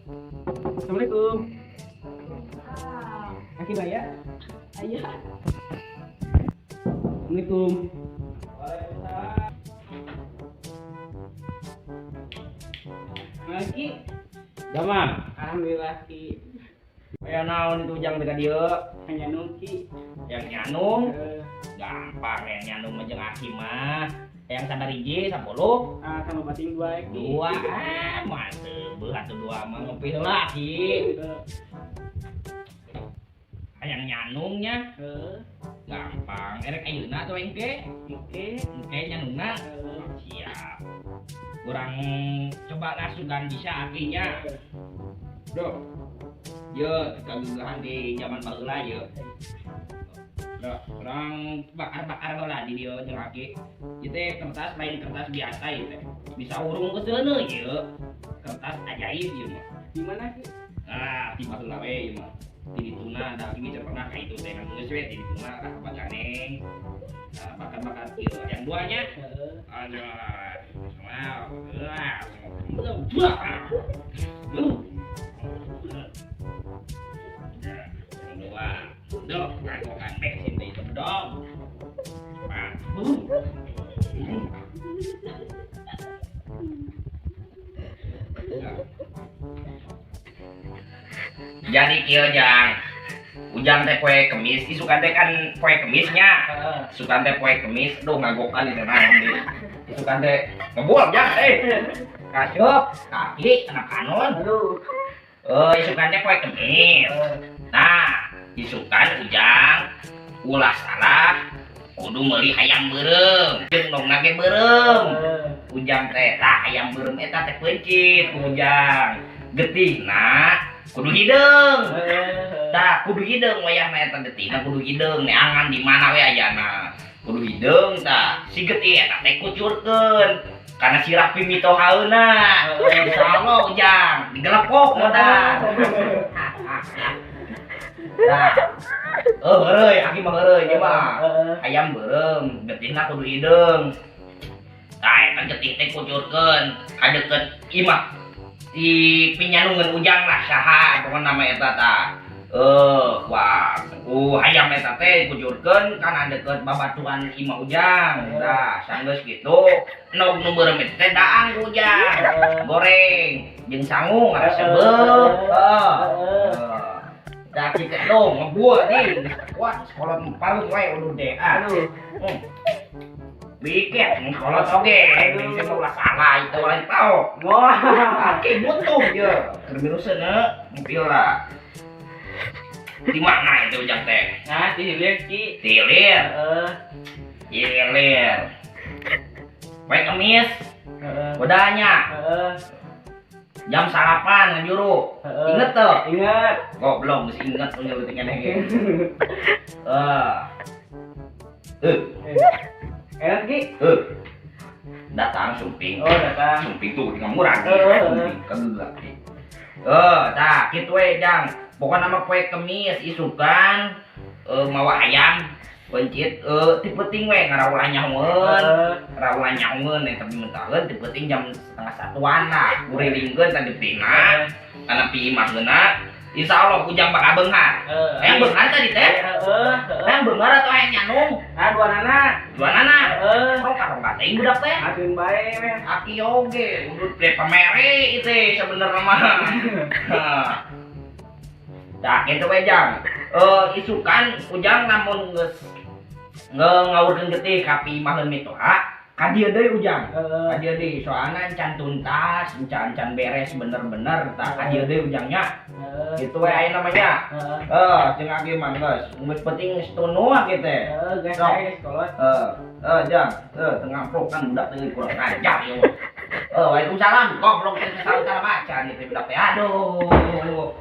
Assalamualaikum. Aki baya? Aya. Assalamualaikum. Waalaikumsalam. Aki, Damang, alhamdulillah, Ki. Aya naon itu Ujang teh ka dieu? Hanya Ki. Yang nyanung, Eh, gampang yang nyanung mah jeung aki mah. Yang sabariji 10, ah, sama bating dua, Ki. Dua, ah, mah teu atuh dua mah ngopi heula, Ki. Eh, Hayang nyanungnya eh, gampang. Erek ayeuna atuh engke? Oke. Engke nyanungna. Eh, Siap. Kurang coba lah sugan bisa akinya. Duh. Ye, kagegehan di zaman baheula ye. Duh, urang bakar-bakar heula di dieu jeung aki. Ieu teh kertas lain kertas biasa ieu teh. Bisa urung ke seuneu ieu. Kertas ajaib ieu mah. Di mana, Ki? Ah, di baheula we ieu mah. Di dituna da aki can pernah ka itu teh kan geus we di dituna ka baganeng. Nah, bakar-bakar ieu. Yang duanya Heeh. aduh. Wow. Wah. Wah. Yang dua. Duh, ngagokan bensin teh itu bedog. Wah. Jadi kieu, Jang. Ujang teh poe Kemis, isukan teh kan poe Kemisnya. Heeh. Isukan teh poe Kemis, duh ngagokan itu naon deui. Isukan teh ngebul, Jang, eh. Kasup, kaki anak kanon. Aduh. Eh, isukan teh poe Kemis. Eh, Nah, isukan Ujang ulah salah kudu meuli hayam beureum. Jeung ndogna ge beureum. Eh, Ujang teh tah hayam beureum eta teh peuncit ku Ujang. Getihna kudu hideung. Eh, Tah kudu hideung wayahna eta getihna kudu hideung neangan di mana we ayana. Kudu hideung tah si getih eta teh kucurkeun kana sirah pimitohaeuna. Insyaallah Ujang digelepok modal. Nah, oh heureuy, aki mah heureuy ieu mah. Heeh. Hayam beureum, getihna kudu hideung. Tah eta getih teh kucurkeun ka deukeut imah. Di pinyanungeun Ujang lah saha pokona mah eta tah. Eh, wah, ku hayam eta teh kucurkeun kana deukeut babatuan imah Ujang. Tah, sanggeus kitu, endog nu beureum eta teh daang ku Ujang. Goreng jeung sangu ngaresebeup. Heeh. Heeh. Tah kitu dong ngebuah nih. Wah, sekolah parung wae udah deh. Ah. Aduh. Biket kolot oge, bisa mah ulah salah itu lain tau. Wah. Aki butuh ye. Keur miruseun ngupil lah. Di mana itu Ujang teh? Nah, di hilir, Ki. Tilir, Heeh. hilir. Poe Kemis, Heeh. godanya Heeh. jam salapan ngajuru. Heeh. Inget tuh? Ingat. Goblok geus inget nu nyeleutik keneh ge. Eh. Eh, Enak, Ki. eh. Datang sumping. Oh, datang. Sumping tuh tinggal murah. Heeh. Sumping kegeulak. Eh, tah kitu we, Jang. Pokokna mah poe Kemis isukan mawa ayam pencit ti peuting we ngarawulah nyahoeun. Heeh. Ngarawulah nyahoeun eta mentaheun ti peuting jam setengah satuan lah. Kurilingkeun tadi tina kana pi imahna. Insyaallah Ujang bakal beunghar. Heeh. Hayang beunghar tadi teh? Heeh. Heeh. Hayang beunghar atau hayang nyanung? Ah, dua nana. Dua nana. Heeh. Rongka-rongka teuing budak teh. Atuin bae weh. Aki oge, udut teh pamere itu sebenarnya mah. Tah kitu we, Jang. Eh, isukan Ujang lamun geus ngawurkeun getih ka pimaheun mitoha, ka dieu deui Ujang. Heeh. Ka dieu deui soalna encan tuntas, encan encan beres bener-bener tah ka dieu deui Ujangnya. Heeh. Kitu we aya namanya. Heeh. Eh, jeung aki mah geus, geus penting geus tunu aki teh. Heeh, guys, Sok. saya geus kolot. Eh, eh, Jang, eh, tengah kan budak teh kurang ajar ieu. Eh, waalaikumsalam. Goblok teh salah salah baca nih teh budak teh. Aduh.